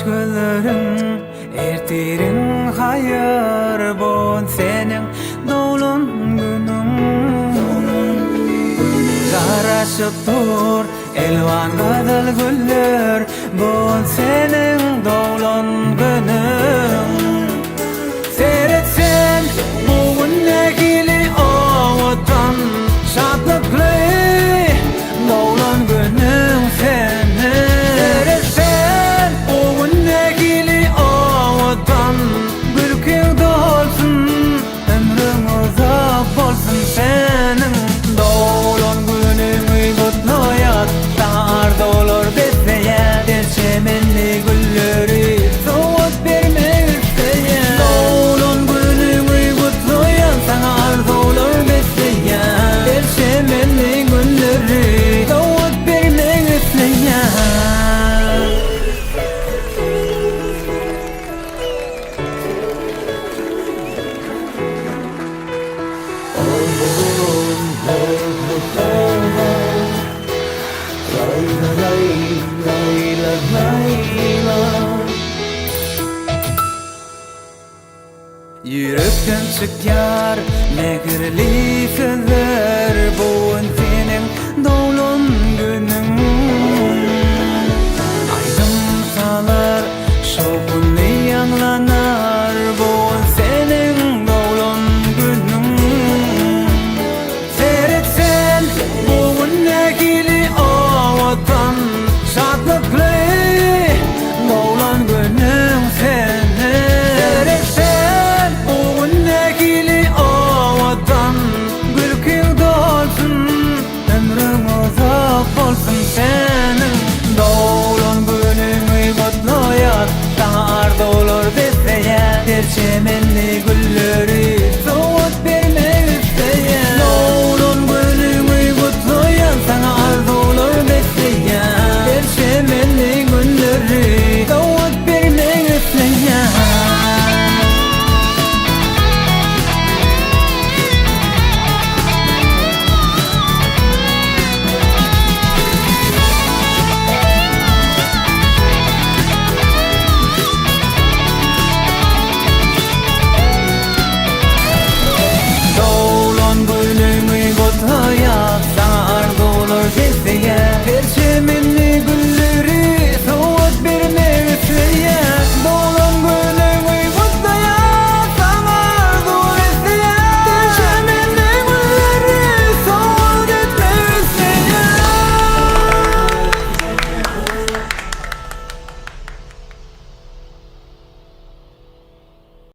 gözleriň Ertiriň haýyr bon seniň doglan günüň Garaşyp dur elwan gyzyl güller Bon seniň doglan günüň Seret sen bu gün nähili owadan Şatlykly doglan günüň seniň Seret sen bu gün nähili owadan Gülkiň dolsun ömrüň uzak bolsun seniň Doglan günüňi gutlaýas saňa arzuwlar besleýän Sen çemenli gülleri sowgat bermek isleýän Doglan günüňi gutlaýan saňa arzuwlar besleýän Sen çemenli gülleri sowgat bermek isleýän. Ýürekden çykýar mähirli sözler Bu gün seniň doglan günüň Aýdym salar şowhunly ýaňlanar Bu gün seniň doglan günüň Seret sen bu gün nähili owadan Şatlykly doglan günüň seniň Seret sen bu gün nähili owadan Gülkiň dolsun ömrüň uzak bolsun seniň Doglan günüňi gutlaýas saňa arzuwlar besleýäs Her çemenli.